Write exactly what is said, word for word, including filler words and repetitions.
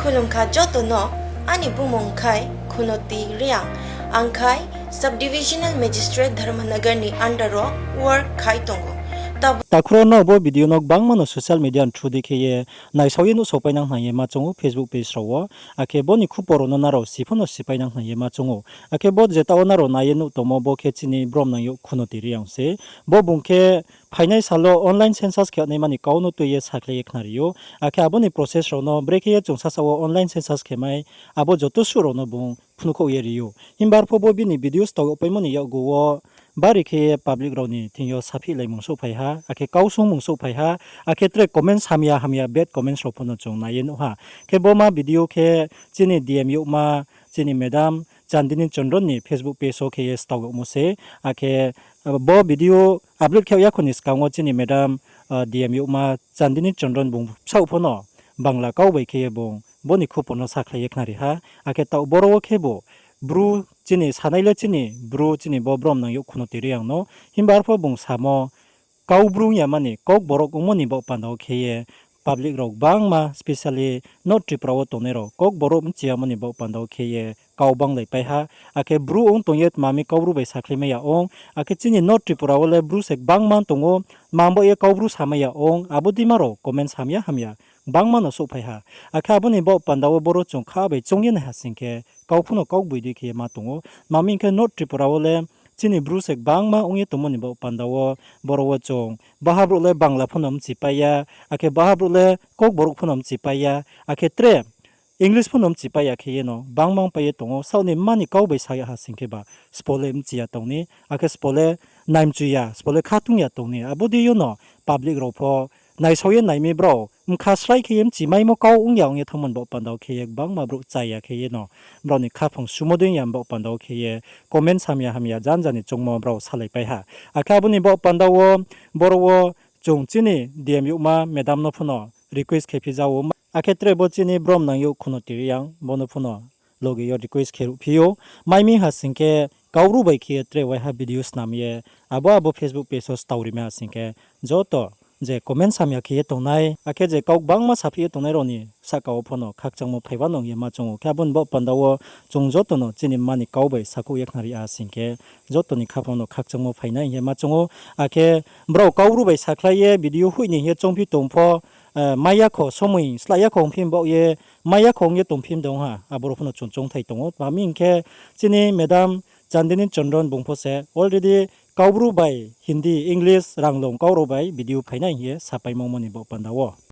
Khulumkha joto no, ani bumung khai Khunoti Reang, ang khai Sub Divisional Magistrate Dharmanagar ni under wo work khai tongo. Takhu rao no bo video no gbangma no social media ni through di khe ye naisao ye nuhsao painang khna ye ma choung ou Facebook page rao wo. Akhe bo ni khupor rao no nrao si pho no si painang khna ye ma choung ou. Akhe bo je taoh wo nrao nai ye nuh tongmo bo khe chini brom nang youh Khunoti Reang se. Bo bung khe phainai sal wo online census khe yagnaima ni kau no tui ye sakhlai ye khnari ou. Akhe abo ni process rao no brekhe ye chung sasaoh wo online census khe mai, abo joto suh rao no bung phnuhkhouh ye ri ou. Himba arpho bo bini video stao yagpaimo ni yakgu wo bari khe ye public rao ni thing yo saphihlaimung souhphai ha, akhe kau sungmung souhphai ha, akhe tre comments hamya hamya bad comments rao pho no chung nai ye nuh ha. Khe bo ma video khe chini D M youhma, chini madam Chandini Chondron ni Facebook page wo khe ye stao yagmo se. Akhe bo video upload khe yag yakho ni skang wo chini madam, D M youhma Chandini Chondron bung bsaoh pho no Bangla kau bai khe ye bung bo ni khupor no sakhlai ye khnari ha. Akhe taoh boro wo khebu Bru chini sanai le chini Bru chini bo brom nang youh Khunoti Reang no. Himba arpho bung samo kau Bru ong ya mani Kokborok ongmo ni baoh panda wo khe ye public rao gbangma, specially North Tripura wo tongnai rao Kokborok bchi ya mani baoh panda wo khe ye kau banglaipai ha. Akhe Bru ong tong ye tma mi kau Bru bai sakhlaimai ya ong. Akhe chini North Tripura wo le Bru se gbangma tong ou, tma baoh ye kau Bru samai ya ong, abo deima rao comments hamya hamya gbangma no souhphai ha. Akhe abo ni baoh panda wo boro chung kha bai choung ye nai ha sing khe kau pho no kau gboi di khe ye ma tong ou. Tma mi hing khe North Tripura wo le chini Bru se gbangma ong ye tongmo ni baoh panda wo boro wo chung baha brouh le Bangla pho no mchipai ya, akhe baha brouh le Kokborok pho no mchipai ya, akhe tre English pho no mchipai ya khe ye no gbangma ongpai ye tong ou. Saoh ni mma ni kau bai sa yag ha sing khe ba sbo le mchi ya tong ni, akhe sbo le naimchu ya, sbo le khatung ya tong ni. Abo dei yo no public rao pho naisao ye nai mi brao mkha srai khe ye mchimaimo kau ong ya ong ye thanngmo ni baoh panda wo khe ye gbangma brouh chaya khe ye no brao ni khaphang sumo dei ya baoh panda wo khe ye comment hamya hamya janja ni choungmo brao salaipai ha. Akhe abo ni baoh panda wo boro wo chung chini D M youhma madam no pho no request khe phi ja ou. Akhe tre bo chini brom nang youh Khunoti Reang bo no pho no loge yo request khe ruhphi ou. Mai mi ha sing khe kau Bru bai khe ye tre waiha video snam ye abo abo Facebook page wo stao ri mi ha sing khe joto je comment hamya khe ye tongnai, akhe je kau gbangma saphi ye tongnai rao ni sahka wo pho no khakchangmo phai wa no hing ye ma choung ou. Khe abo ni baoh panda wo chung joto no chini mma ni kau bai sakhouh ye khnari ha sing khe joto ni khaphang no khakchangmo phai nai hing ye ma choung ou. Akhe brao kau Bru bai sakhlai ye video hoih ni hing ye choungphi tong pho, mai ya kho, somoi slái ya kho ongphi baoh ye, mai ya kho ong ye tongphi de ong ha, aboro pho no chung choungthai tong ou. Tma mi hing khe chini madam Chandini Chondron bung pho se already kau Bru bai Hindi, English, Ranglong kau rao bai video phai nai hing ye sapaimo mo ni baoh panda wo